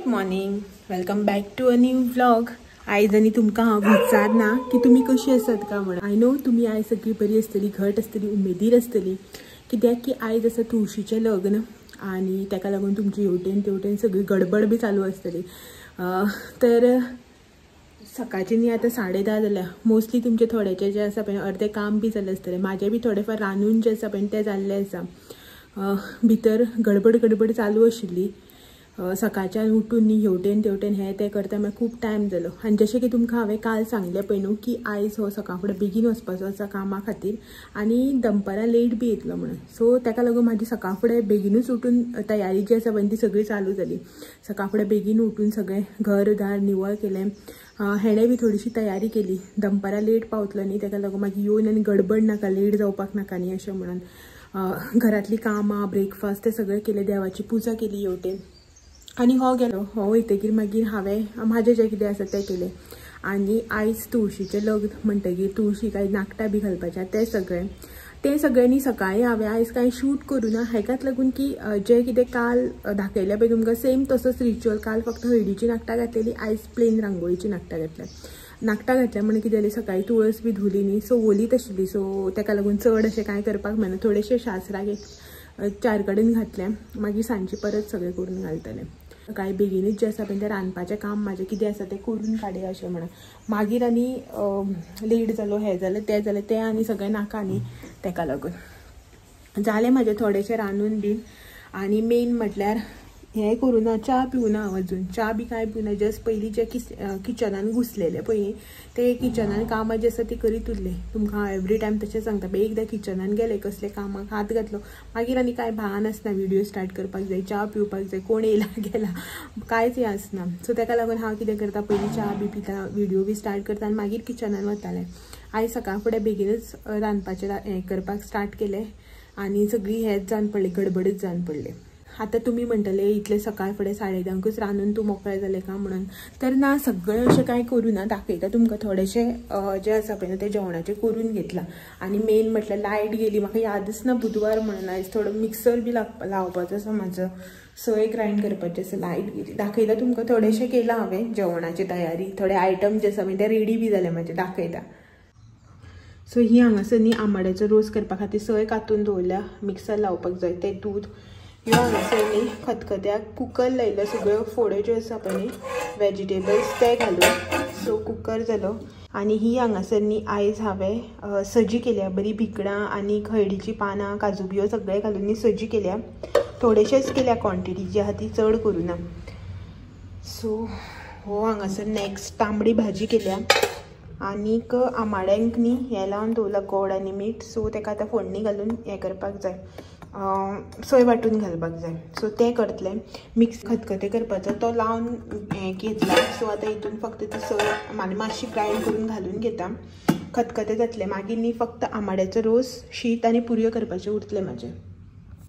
Good morning, welcome back to a new vlog. आयज आनी तुमकां हांव विचारना की तुमी कशी आसात काय म्हणून. I know तुमी आयज सगळी बरी आसतली, घट आसतली, उमेदीर आसतली, कित्याक की आयज आसा तुळशीचें लग्न आनी ताका लागून तुमची हेवटेन तेवटेन सगळी गडबड बी चालू आसतली. तर सकाळचे न्ही आतां 10:30 जाल्या. मोस्टली तुमचे थोड्याचे जे आसा पळय अर्दें काम बी जालें आसतलें, म्हाजें बी थोडें फार रांदून जें आसा पळय तें जाल्लें आसा. भितर गडबड गडबड चालू आशिल्ली. सकाळच्यान उठून न्ही हेवटेन तेवटेन हें तें करता मागीर खूब टायम जालो. आनी जशें की तुमकां हांवें काल सांगलें पळय न्हू की आयज हो सकाळ फुडें बेगीन वचपाचो आसा कामा खातीर आनी दनपारां लेट बी येतलो म्हणून. सो ताका लागून म्हाजी सकाळ फुडें बेगीनूच उठून तयारी जी आसा पळय ती सगळी चालू जाली. सकाळ फुडें बेगीन उठून सगळें घर दार निवळ केलें, हेणें बी थोडीशी तयारी केली. दनपारां लेट पावतलो न्ही ताका लागून मागीर येवन आनी गडबड नाका, लेट जावपाक नाका न्ही अशें म्हणून घरांतलीं कामां, ब्रेकफास्ट तें सगळें केलें, देवाची पुजा केली हेवटेन. आनी हो गेलो, हो वयतकीर मागीर हांवें म्हाजें जें कितें आसा तें केलें. आनी आयज तुळशीचें लग्न म्हणटकीर तुळशी कांय नाकटां बी घालपाचें तें सगळें तें सगळें न्ही सकाळीं हांवें आयज कांय शूट करूं ना हेकाच लागून की जें कितें काल दाखयलें पळय तुमकां सेम तसोच रिच्युअल. काल फक्त हळदीची नाकटां घातलेली, आयज प्लेन रांगोळीची नाकटां घातल्या. नाकटां घातल्या म्हणून कितें जालें, सकाळीं तुळस बी धुली न्ही, सो ओलीच आशिल्ली. सो ताका लागून चड अशें कांय करपाक मेळना. थोडेशे शास्त्राक एक चार कडेन घातलें, मागीर सांजचें परत सगळें करून घालतलें. कांय बेगीनूच जें आसा पळय तें रांदपाचें काम म्हाजें कितें आसा तें करून काडया अशें म्हणून. मागीर आनी लेट जालो, हें जालें तें जालें तें आनी सगळें नाका न्ही, ताका लागून जालें म्हाजें थोडेशें रांदून बीन. आनी मेन म्हटल्यार हें करूं ना, च्या पिवना हांव अजून, च्या बी कांय पिवना. जस्ट पयलीं जें किचनान घुसलेलें पळय तें किचनान कामां जें आसा ती करीत उरलें. तुमकां हांव एवरी टायम तशें सांगता, एकदां किचनान गेलें कसलें कामाक हात घातलो मागीर आनी कांय भान आसना, व्हिडियो स्टार्ट करपाक जाय, च्या पिवपाक जाय, कोण येयला गेला कांयच हें आसना. सो ताका लागून हांव कितें करता, पयलीं च्या बी पिता, व्हिडियो बी स्टार्ट करता आनी मागीर किचनान वतालें. आयज सकाळ फुडें बेगीनच रांदपाचें हें करपाक स्टार्ट केलें आनी सगळी हेंच जावन पडलें, गडबडच जावन पडलें. आतां तुमी म्हणटले इतलें सकाळ फुडें 10:30 रांदून तूं मोकळें जालें का म्हणून, तर ना, सगळें अशें कांय करूं ना. दाखयता तुमकां थोडेशें जें आसा पळय तें जेवणाचें करून घेतलां. आनी मेन म्हटल्यार लायट गेली, म्हाका यादच ना बुधवार म्हणून. आयज थोडो मिक्सर बी लावपाचो आसा म्हाजो, सोय ग्रायंड करपाचें आसा, लायट गेली. दाखयता तुमकां थोडेशें केलां हांवें जेवणाची तयारी, थोडे आयटम जे आसा पळय ते रेडी बी जाले म्हाजे, दाखयता. सो ही हांगासर न्ही आंबाड्याचो रोस करपा खातीर सोय कातून दवरल्या, मिक्सर लावपाक जाय तें दूद. ह्यो हांगासर न्ही खतखत्याक कुकर लायलो, सगळ्यो फोड्यो ज्यो आसा पळय न्ही वेजिटेबल्स ते घालून, सो कुकर जालो. आनी ही हांगासर न्ही आयज हांवें सजी केल्या, बरी भिकणां आनी हळदीचीं पानां, काजू बियो सगळें घालून न्ही सजी केल्या. थोडेशेच केल्या, क्वॉन्टिटी जी आसा ती चड करूं ना. सो हो हांगासर नेक्स्ट तांबडी भाजी केल्या आनीक आंबाड्यांक न्ही हें लावन दवरलां गोड आनी मीठ. सो ताका आतां फोडणी घालून हें करपाक जाय, सोय वांटून घालपाक जाय. सो तें करतलें. मिक्स खतखतें करपाचो तो लावन हें घेतला. सो आतां हितून फक्त ती सोय आनी मातशी ग्रायंड करून घालून घेता, खतखतें जातलें. मागीर न्ही फक्त आंबाड्याचो रोस, शीत आनी पुरयो करपाचें उरतलें म्हाजें.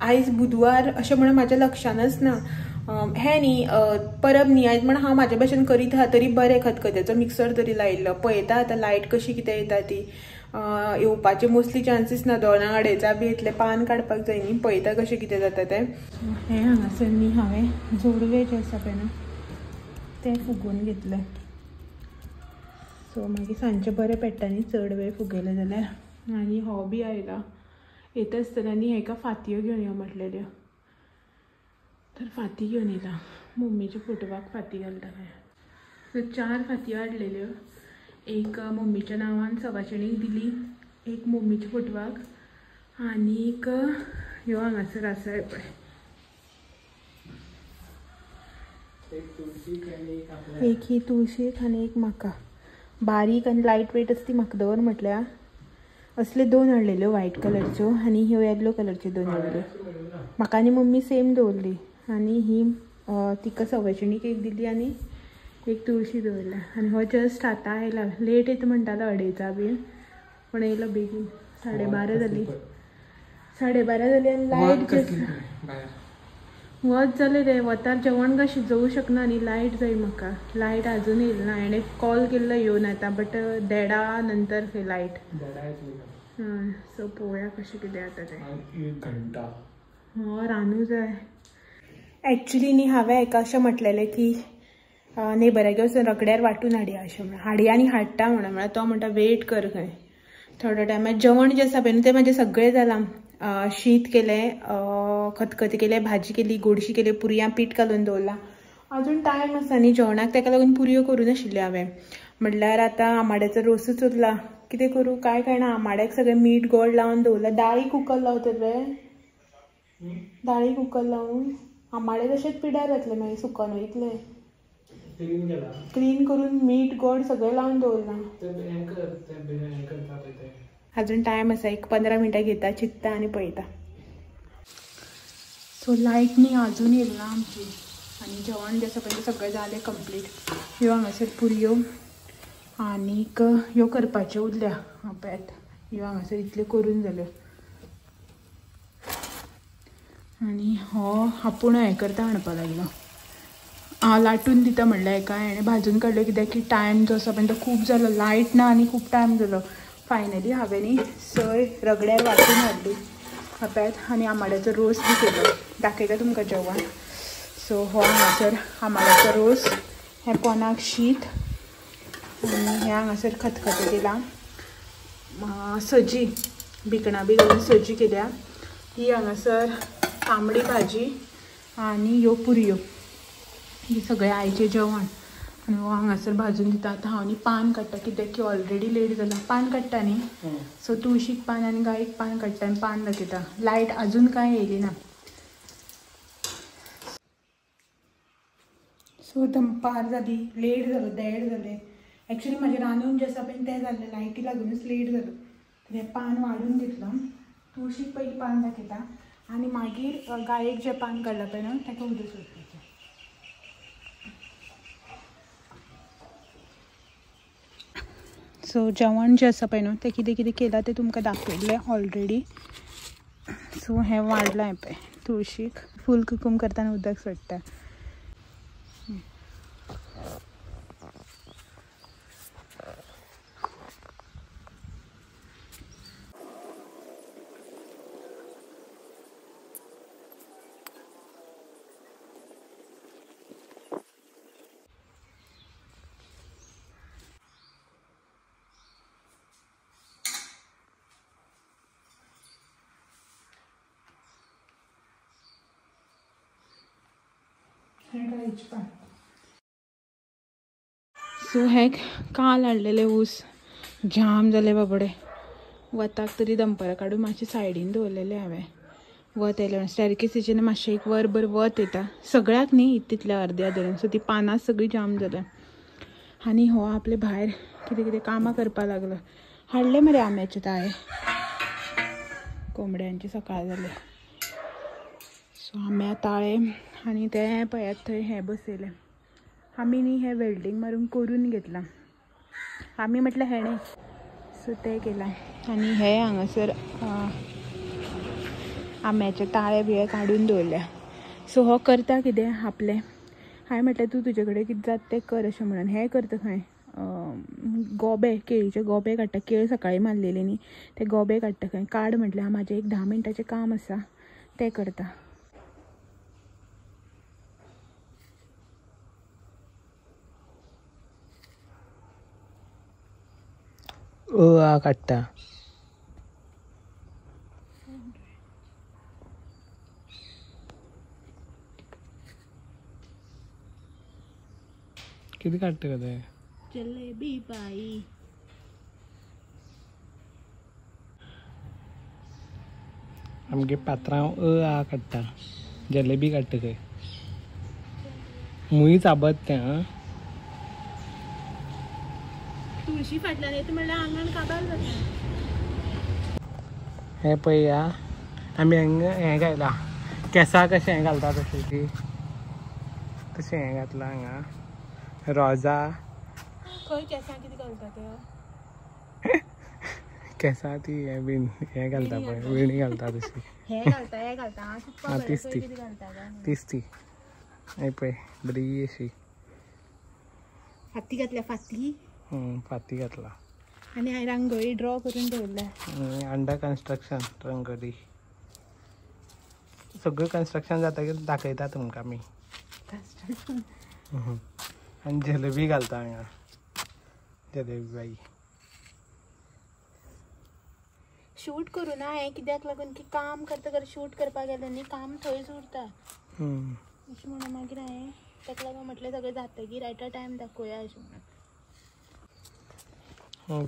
आयज बुधवार अशें म्हणून म्हाज्या लक्षानच ना हें न्ही परब न्ही आयज, म्हण हांव म्हाजे भशेन करीत आहा तरी बरें. खतखत्याचो मिक्सर तरी लायिल्लो, पळयता आतां लायट कशी कितें येता ती. येवपाचे मोस्टली चान्सीस ना, 2-2.5 बी येतले, पान काडपाक जाय न्ही, पळयता कशें कितें जाता तें. हें हांगासर न्ही हांवें जोडवे जें आसा पळय न्हू तें फुगोवन घेतलें. सो मागीर सांजचें बरें पेट्टा न्ही चड वेळ फुगयलें जाल्यार. आनी हो बी आयला, येता आसतना न्ही हेका फातयो घेवन यो म्हटलेल्यो, तर फाती घेवन येयला. मम्मीच्या फोटवाक फाती घालता खंय. सो 4 फातयो हाडलेल्यो, एक मम्मीच्या नांवान सवाशिणीक दिली, एक मम्मीच्या फोटवाक, आनीक ह्यो हांगासर आसा पळय एक ही तुळशीक आनी एक म्हाका. बारीक आनी लायट वेट आसा ती म्हाका दवर म्हटल्या. असले 2 हाडलेल्यो व्हायट कलरच्यो आनी ह्यो येल्लो कलरच्यो 2 हाडल्यो. म्हाका आनी मम्मी सेम दवरली आनी ही तिका सवाशिणीक एक दिली आनी एक तुळशी दवरल्या. आनी हो जस्ट आतां आयला, लेट येता म्हणटालो 2:30 बीन, पूण येयलो बेगीन. 12:30 जाली, 12:30 जाली आनी लायट वत जालें रे. वतार जेवण काय शिजोवंक शकना न्ही, लायट जाय म्हाका. लायट आजून येयली ना, हेणें कॉल केल्लो येवन येता, बट 1:30 नंतर खंय लायट. सो पळोवया कशें कितें जाता तें. 1 घंटा हो रांदूं जाय. एक्चुली न्ही हांवें एका अशें म्हटलेलें की नेबरागेर वचून रगड्यार वांटून हाडया अशें म्हणून, हाडया आनी हाडटा म्हणून. म्हळ्यार तो म्हणटा वेट कर खंय थोडो टायम. जेवण जें आसा पळय न्हू तें म्हाजें सगळें जालां. शीत केलें, खतखतें केलें, भाजी केली, गोडशी केली, पुरयां पीठ घालून दवरलां. अजून टायम आसा न्ही जेवणाक, ताका लागून पुरयो करूं नाशिल्ल्यो हांवें. म्हटल्यार आतां आमाड्याचो रोसूच उरला, कितें करूं कांय कळना. आमाड्याक सगळें मीठ गोड लावन दवरलां. दाळी कुकर लावतात रे, दाळी कुकर लावन आमाडे तशेंच पिड्यार जातले मागीर सुकोन वयतले. क्लीन करून मीठ गोड सगळें लावन दवरलां. अजून टायम आसा, एक 15 मिनटां घेता, चित्ता आनी पळयता. सो लायट न्ही अजून येयला ना आमची आनी जेवण जें आसा पळय सगळें जालें कंप्लीट. ह्यो हांगासर पुरयो आनीक ह्यो करपाच्यो उरल्या. पळयात ह्यो हांगासर इतल्यो करून जाल्यो. आनी हो आपूण हें करता म्हणपाक लागलो, हांव लाटून दिता म्हणल्यार हेका. हेणें भाजून काडल्यो कित्याक की टायम जो आसा पळय तो खूब जालो, लायट ना आनी खूब टायम जालो. फायनली हांवें न्ही सय रगड्यार वांटून हाडली पळयात आनी आमाड्याचो रोस बी केलो. दाखयता तुमकां जेवण. सो हो हांगासर आमाड्याचो रोस, हें पोनाक शीत आनी हें हांगासर खतखतें केलां, सजी भिकणां बी घालून सजी केल्या. ही हांगासर तांबडी भाजी आनी ह्यो पुरयो. ही सगळें आयचें जेवण. आनी हो हांगासर भाजून दिता. आतां हांव न्ही पान काडटा कित्याक की ऑलरेडी लेट जाला. पान काडटा न्ही, सो तुळशीक पान आनी गायक पान काडटा आनी पान दाखयता. लायट अजून कांय येयली ना. सो दनपार जाली, लेट जालो, 1:30 जालें. एक्चुली म्हाजें रांदून जें आसा पळय तें जाल्लें, लायटी लागूनच लेट जालो. तर हें पान वाडून घेतलां. तुळशीक पयलीं पान दाखयता आनी मागीर गायेक जें पान काडलां पळय न्हू ताका उदक सोडपाचें. सो जेवण जें आसा पळय न्हू तें कितें कितें केलां तें तुमकां दाखयल्लें ऑलरेडी. सो हें वाडलां हें पळय तुळशीक फूल कुकूम करतना उदक सोडटा. सो हे काल हाडलेले ऊस जाम जाले बाबडे. वताक तरी दनपारां काडून मातशें सायडीन दवरलेले हांवें. वत येयलें स्टॅरकेसीचेर मातशें एक वरभर वत येता सगळ्याक न्ही, तितल्या अर्द्या धरून. सो ती पानां सगळीं जाम जाल्या. आनी हो आपले भायर कितें कितें कामां करपाक लागलो. हाडले मरे आंब्याचे ताळे, कोंबड्यांचे सकाळ जाले. सो आंब्या ताळे आनी ते पळयात थंय हें बसयलें आमी न्ही. हें वेल्डींग मारून करून घेतलां आमी, म्हटल्यार हेणें. सो तें केलां. आनी हे हांगासर आंब्याचे ताळे बिळे काडून दवरल्या. सो हो करता कितें आपलें, हांवें म्हटलें तूं तुजे कडेन कितें जाता तें कर अशें म्हणून. हें करता खंय गोबे, केळीचे गोबे काडटा. केळ सकाळीं मारलेली न्ही ते गोबे काडटा खंय. काड म्हटलें, म्हाजें एक 10 मिनटाचें काम आसा तें करता. अ काडटा. कितें काडटा ते? जलेबी बाई. आमगे पात्रांव अ आ काडटा, जलेबी काडटा खंय. मुय चाबत तें. आं तुळशी फाटल्यान येता म्हणल्यार आंगण काबार जाता. हें पळया आमी हांगा हें घायलां, केंसा कशें हें घालता तशें ती तशें हें घातलां हांगा. रोजा खंय केंसां कितें घालता ते? केंसा ती हें बीन हें घालता पळय, विणी घालता तशी. हें घालता, हें घालता. आं तीच ती, तीच ती. हें पळय बरी अशी फाती घातल्या. फाती फाती घातला. आनी हांवें रांगोळी ड्रॉ करून दवरल्या. Under construction rangoli. सगळें कन्स्ट्रक्शन जातकीर दाखयता तुमकां आमी. आनी जलेबी घालता हांगा, जलेबी बाई. शूट करूं ना हें कित्याक लागून की काम करता कर शूट करपाक गेलें न्ही काम थंयच उरता अशें म्हणून मागीर हांवें ताका लागून म्हटलें सगळें जातकीर एट अ टायम दाखोवया अशें म्हणून.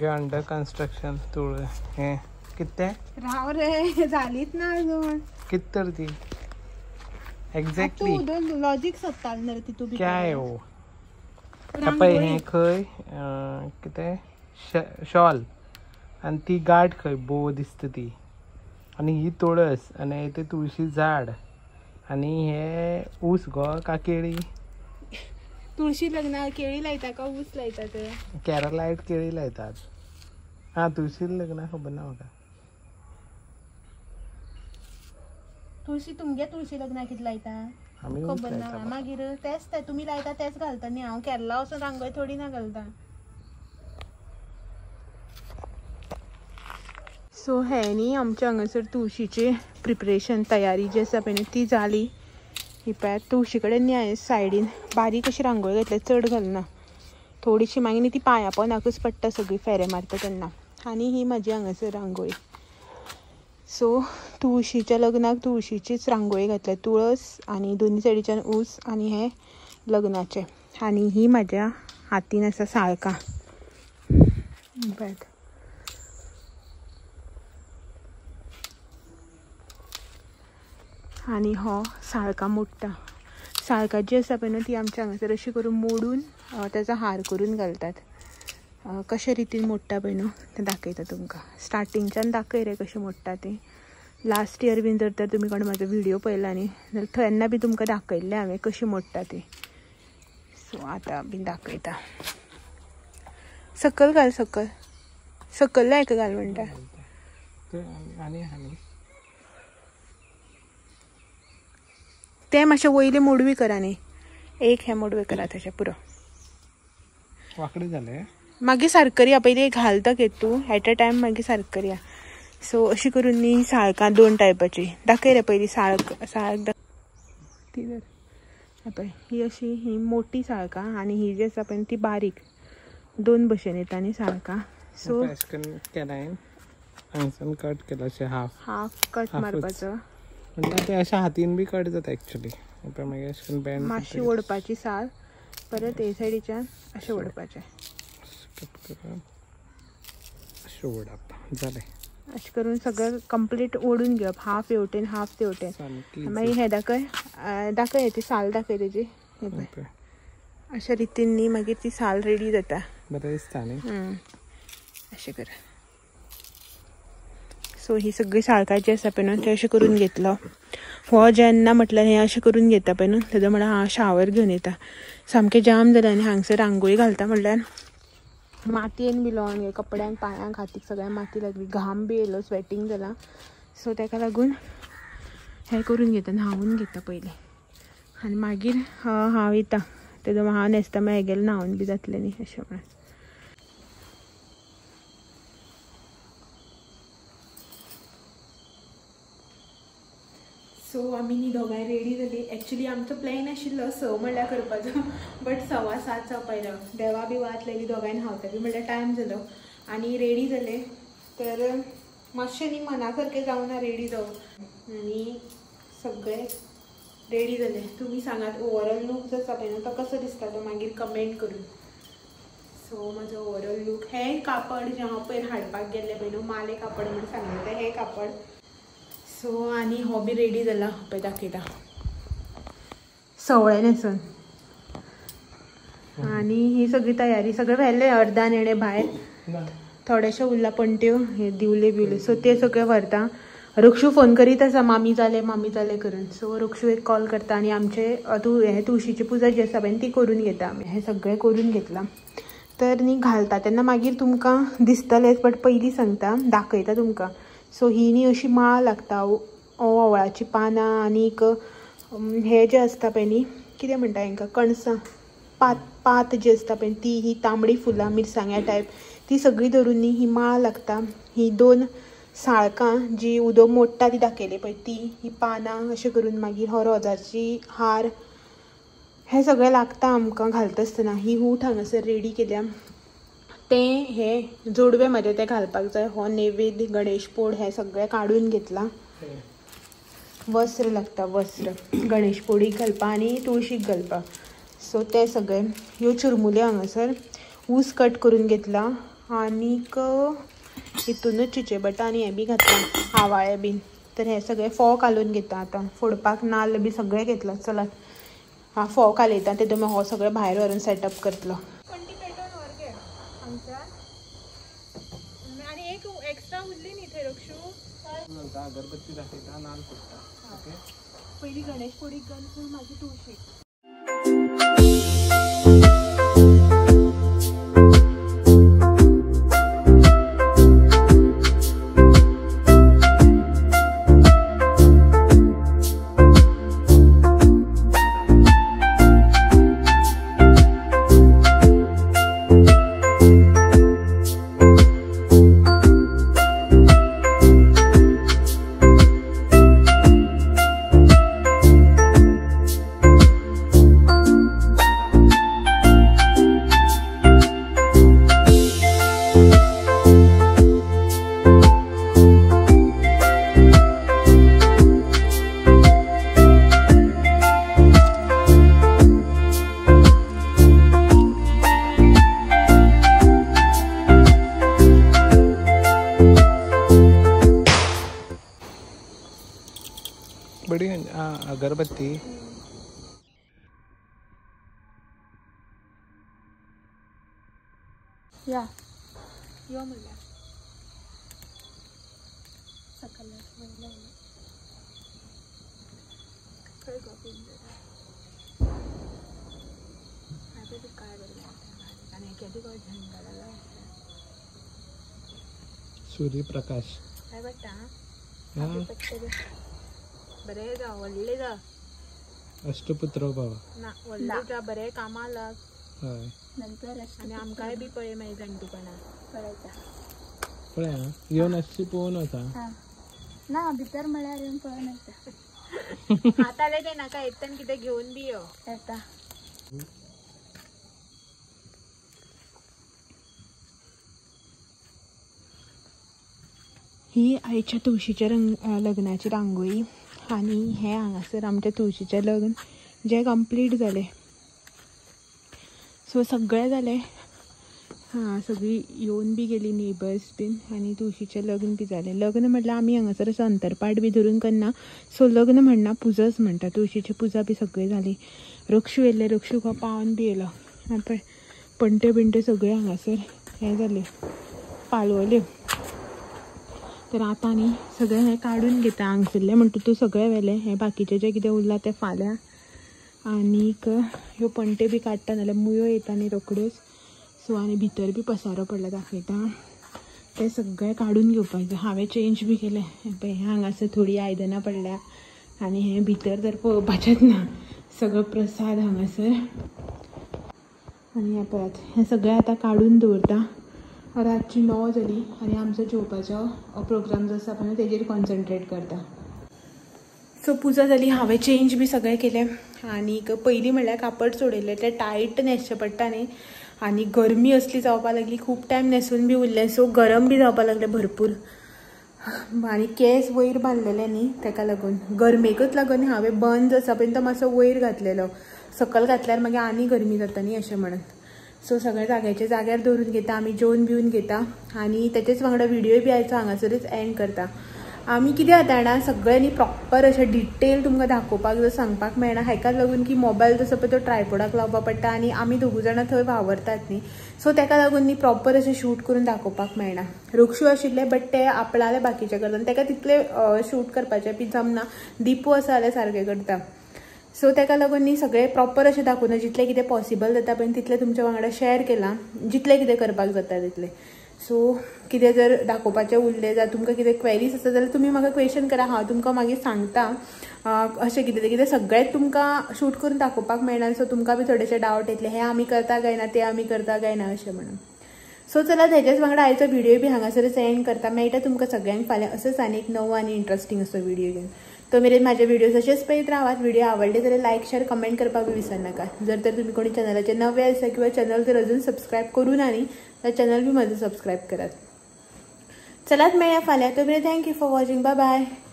अंडर कन्स्ट्रक्शन तुळ हें कितें राव रे जालीच ना अजून. कित तर ती एक्झॅक्टली तूं लॉजीक सोदतालो न्ही रे तितू. क्या है वो पळय हें खंय कितें शॉल आनी ती गाठ खंय बो दिसता ती, आनी ही तुळस आनी ते तुळशी झाड आनी हे ऊस गो का केळी. तुळशी लग्नाक केळी लायता का ऊस लायता ते? केरलायट केळी लायतात. हां तुळशी लग्नाक खबर ना म्हाका. तुळशी तुमगे तुळशी लग्नाक कितें लायता खबर ना. मागीर तेच ते तुमी लायता तेच घालता न्ही. हांव केरला वचून रांगोळी थोडी ना घालता. सो हें न्ही आमच्या हांगासर तुळशीची प्रिपरेशन तयारी जी आसा पळय न्ही ती जाली. ही पळय तुळशी कडेन न्ही हांवें सायडीन बारीक अशी रांगोळी घातल्या, चड घालना, थोडीशी. मागीर न्ही ती पांयां पोंदाकूच पडटा सगळी फेरे मारता तेन्ना. आनी ही म्हाजी हांगासर रांगोळी. सो तुळशीच्या लग्नाक तुळशीचीच रांगोळी घातल्या, तुळस आनी दोनी सायडीच्यान ऊस आनी हें लग्नाचें. आनी ही म्हाज्या हातीन आसा साळकां. पळयात आनी हो साळकां मोडटा. साळकां जी आसा पळय न्हू ती आमच्या हांगासर अशी करून मोडून ताचो हार करून घालतात. कशे रितीन मोडटा पळय न्हू तें दाखयता तुमकां. स्टार्टिंगच्यान दाखय रे कशें मोडटा तें. लास्ट इयर बीन जर तर तुमी कोण म्हाजो व्हिडियो पळयला न्ही जाल्यार तेन्ना बी तुमकां दाखयल्लें हांवें कशी मोडटा ती. सो आतां बीन दाखयता. सकल घाल, सकल सकल्ल्या हेका घाल म्हणटा. तें मातशें वयलें मोडवी करा न्ही, एक हें मोडवे करा तशें पुरो. वांकडे जालें मागीर सारकें करया. पयलीं एक घालता घेत तूं एट अ टायम, मागीर सारकें करया. सो अशी करून न्ही साळकां दोन टायपाची दाखय रे. पयलीं साळक साळक ती धर पळय. ही अशी ही मोठी साळकां आनी ही जी आसा पळय ती बारीक, दोन भशेन येता न्ही साळकां. सो कट केला अशें हाफ हाफ कट मारपाचो म्हणल्यार ते अशें हातीन बी कट जाता एक्चुली. मागीर अशें करून मातशी ओडपाची साल, परत हे सायडीच्यान अशें ओडपाचें, अशें ओडप जालें. अशें करून सगळें कंप्लीट ओडून घेवप, हाफ हेवटेन हाफ तेवटेन. मागीर हें दाखय दाखय ती साल दाखय तेजी. हें पळय अशा रितीन न्ही मागीर ती साल रेडी जाता. बरें दिसता न्ही अशें कर. सो ही सगळी साळकां जी आसा पळय न्हू ते अशें करून घेतलो. हो जेन्ना म्हटल्यार हें अशें करून घेता पळय न्हू तेजो म्हणल्यार हांव शावर घेवन येता. सामकें जाम जालें आनी हांगसर रांगोळी घालता म्हणल्यार मातयेन बी लावन कपड्यांक पांयांक हातीक सगळ्यांक माती लागली, घाम बी येयलो, स्वेटींग जाला. सो ताका लागून हें करून घेता, न्हांवून घेता पयलीं आनी मागीर हांव येता. तेजो हांव न्हेसता मागीर हेगेलें न्हांवून बी जातलें न्ही अशें म्हणून. सो आमी न्ही दोगांय रेडी जाली. एक्चुली आमचो प्लॅन आशिल्लो 6 म्हणल्यार करपाचो, बट 7:15 जावपा आयलो. देवा बी वात लायली दोगांय न्हांवता बी म्हणल्यार टायम जालो आनी रेडी जाले. तर मातशें न्ही मना सारकें जावना रेडी जावप आनी सगळें रेडी जालें. तुमी सांगात ओवरऑल लूक जो आसा पळय न्हू तो कसो दिसता तो मागीर कमेंट करून. सो म्हजो ओवरऑल लूक, हें कापड जें हांव पयर हाडपाक गेल्लें पळय न्हू माले कापड म्हणून सांगलें तें हें कापड. सो आनी हो बी रेडी जाला पळय दाखयता सवळें न्हेसून. आनी ही सगळी तयारी सगळें व्हेलें अर्दान येणें भायर, थोडेशें उरलां पणट्यो हे दिवले बिवले. सो ते सगळे व्हरता. रक्षू फोन करीत आसा मामी जालें मामी जालें करून. सो रक्षू एक कॉल करता आनी आमचे हे तुळशीची पुजा जी आसा पळय ती करून घेता आमी. हें सगळें करून घेतलां तर न्ही घालता तेन्ना मागीर तुमकां दिसतलेंच, बट पयलीं सांगता दाखयता तुमकां. सो ही न्ही अशी माळ लागता ओंवळाची पानां आनीक हे जे आसता पळय न्ही कितें म्हणटा हेंकां कणसां पात पात जी आसता पळय ती, ही तांबडी फुलां मिरसांग्या टायप ती सगळी धरून न्ही ही माळ लागता. ही दोन साळकां जी उदक मोडटा ती दाखयली पळय ती, ही पानां अशें करून, मागीर हो रोजाची हार, हें सगळें लागता आमकां घालता आसतना. ही हूट हांगासर रेडी केल्या. तें हे जोडवे म्हजें तें घालपाक जाय. हो नैवेद्य गणेश पोड हें सगळें काडून घेतलां. वस्त्र लागता, वस्त्र गणेश पोडीक घालपा आनी तुळशीक घालपा. सो तें सगळें. ह्यो चिरमुल्यो हांगासर ऊस कट करून घेतला आनीक हितूनच चिचेबटां आनी हें बी घातलां, आवाळे बीन. तर हें सगळें फोव कालोवन घेता आतां, फोडपाक नाल्ल बी सगळें घेतलां. चलात हां फोव कालयता, तेतून हो सगळें भायर व्हरून सेटअप करतलो. पणटी पेटोवन व्हर गे हांगच्यान. आनी एक एक्स्ट्रा उरली न्ही थंय रक्षू. अगरबत्ती दाखयता, नाल्ल फोडटा. ओके, पयलीं गणेश पोडीक घाल, फूल मागीर तुळशीक. बडी अगरबत्ती. या यो म्हणल्यार सकल खंय गो काय बरें आनी केदी गो झंडा सूर्यप्रकाश काय पडटा. बरें जा, व्हडलें जा. अष्टपुत्र बाबा ना, व्हडलें जा, बरें कामां लाग. हय, आनी आमकांय बी पळय मागीर जाणटेपणां पळयता. पळय आं, येवन मातशी पळोवन वता ना भितर म्हळ्यार येवन पळोवन वता. आतां लेगीत नाका, येतना कितें घेवन बी यो. येता. ही आयच्या तुळशीच्या लग्नाची रांगोळी. आनी हें हांगासर आमच्या तुळशीचें लग्न जें कंप्लीट जालें. सो सगळें जालें. हां, सगळीं येवन बी गेली नेबर्स बीन आनी तुळशीचें लग्न बी जालें. लग्न म्हटल्यार आमी हांगासर असो अंतरपाट बी धरून करना, सो लग्न म्हणना, पुजाच म्हणटा. तुळशीची पुजा बी सगळी जाली. रक्षू येयल्ले, रक्षू पावन बी येयलो. पळय पणटे बिणटे सगळे हांगासर हें जालें, पालवल्यो. तर आतां न्ही सगळें हें काडून घेता हांगसरलें म्हणटा तूं सगळें व्हेलें, हें बाकीचें जें कितें उरलां तें फाल्यां. आनीक ह्यो पणटे बी काडटा, नाल्यार मुयो येता न्ही रोखड्योच. सो आनी भितर बी पसारो पडला दाखयता, तें सगळें काडून घेवपाक जाय. हांवें चेंज बी केलें. पळय हांगासर थोडीं आयदनां पडल्या आनी हें भितर तर पळोवपाचेंच ना, सगळो प्रसाद हांगासर. आनी हें पळयात, हें सगळें आतां काडून दवरता. रातची 9 जाली आनी आमचो जेवपाचो प्रोग्राम जो आसा पळय तेजेर कॉन्सन्ट्रेट करता. सो पुजा जाली, हांवें चेंज बी सगळें केलें. आनीक पयलीं म्हणल्यार कापड सोडयलें, तें टायट न्हेसचें पडटा न्ही, आनी गरमी असली जावपाक लागली, खूब टायम न्हेसून बी उरलें, सो गरम बी जावपाक लागलें भरपूर. आनी केंस वयर बांदलेले न्ही, तेका लागून गरमेकच लागून हांवें बंद आसा पळय तो मातसो वयर घातलेलो, सकयल घातल्यार मागीर आनी गरमी जाता न्ही अशें म्हणून. सो सगळें जाग्याच्या जाग्यार दवरून घेता, आमी जेवन बिवन घेता आनी तेचेच वांगडा व्हिडियो बी आयचो हांगासरूच एंड करता. आमी कितें जाता जाणा, सगळें न्ही प्रॉपर अशें डिटेल तुमकां दाखोवपाक जर सांगपाक मेळना, हेकाच लागून की मोबायल जसो पळय तो ट्रायपोडाक लावपाक पडटा आनी आमी दोगूय जाणां थंय वावरतात न्ही, सो तेका लागून न्ही प्रॉपर अशें शूट करून दाखोवपाक मेळना. रक्षू आशिल्ले बट ते आपणाले बाकीचे करता आनी तेका तितले शूट करपाचें बी जमना, दिपू आसा जाल्यार सारकें करता. सो तेका लागून न्ही सगळें प्रॉपर अशें दाखोवना, जितलें कितें पॉसिबल जाता पळय तितलें तुमच्या वांगडा शेअर केलां, जितलें कितें करपाक जाता तितलें. सो कितें जर दाखोवपाचें उरलें जाल्यार तुमकां कितें क्वेरीज आसा जाल्यार तुमी म्हाका क्वेशन करा, हांव तुमकां मागीर सांगता अशें कितें कितें सगळें तुमकां शूट करून दाखोवपाक मेळना. सो तुमकां बी थोडेशे डावट येतले, हें आमी करता काय ना, तें आमी करता काय ना अशें म्हणून. सो चला तेच्याच वांगडा आयचो व्हिडिओ बी हांगासरच एंड करता. मेळटा तुमकां सगळ्यांक फाल्यां असोच आनी एक नवो आनी इंट्रस्टींग असो व्हिडिओ घेवन. तो मेरेन म्हाजे व्हिडिओज अशेच पळयत रावात. व्हिडिओ आवडले जाल्यार लायक शेअर कमेंट करपाक बी विसरनाका. जर तर तुमी कोणी चॅनलाचेर नवे आसा किंवा चॅनल जर अजून सबस्क्रायब करूं ना न्ही जाल्यार चॅनल बी म्हाजो सबस्क्रायब करात. चलात मेळया फाल्यां. तो मेरेन thank you for watching. Bye bye.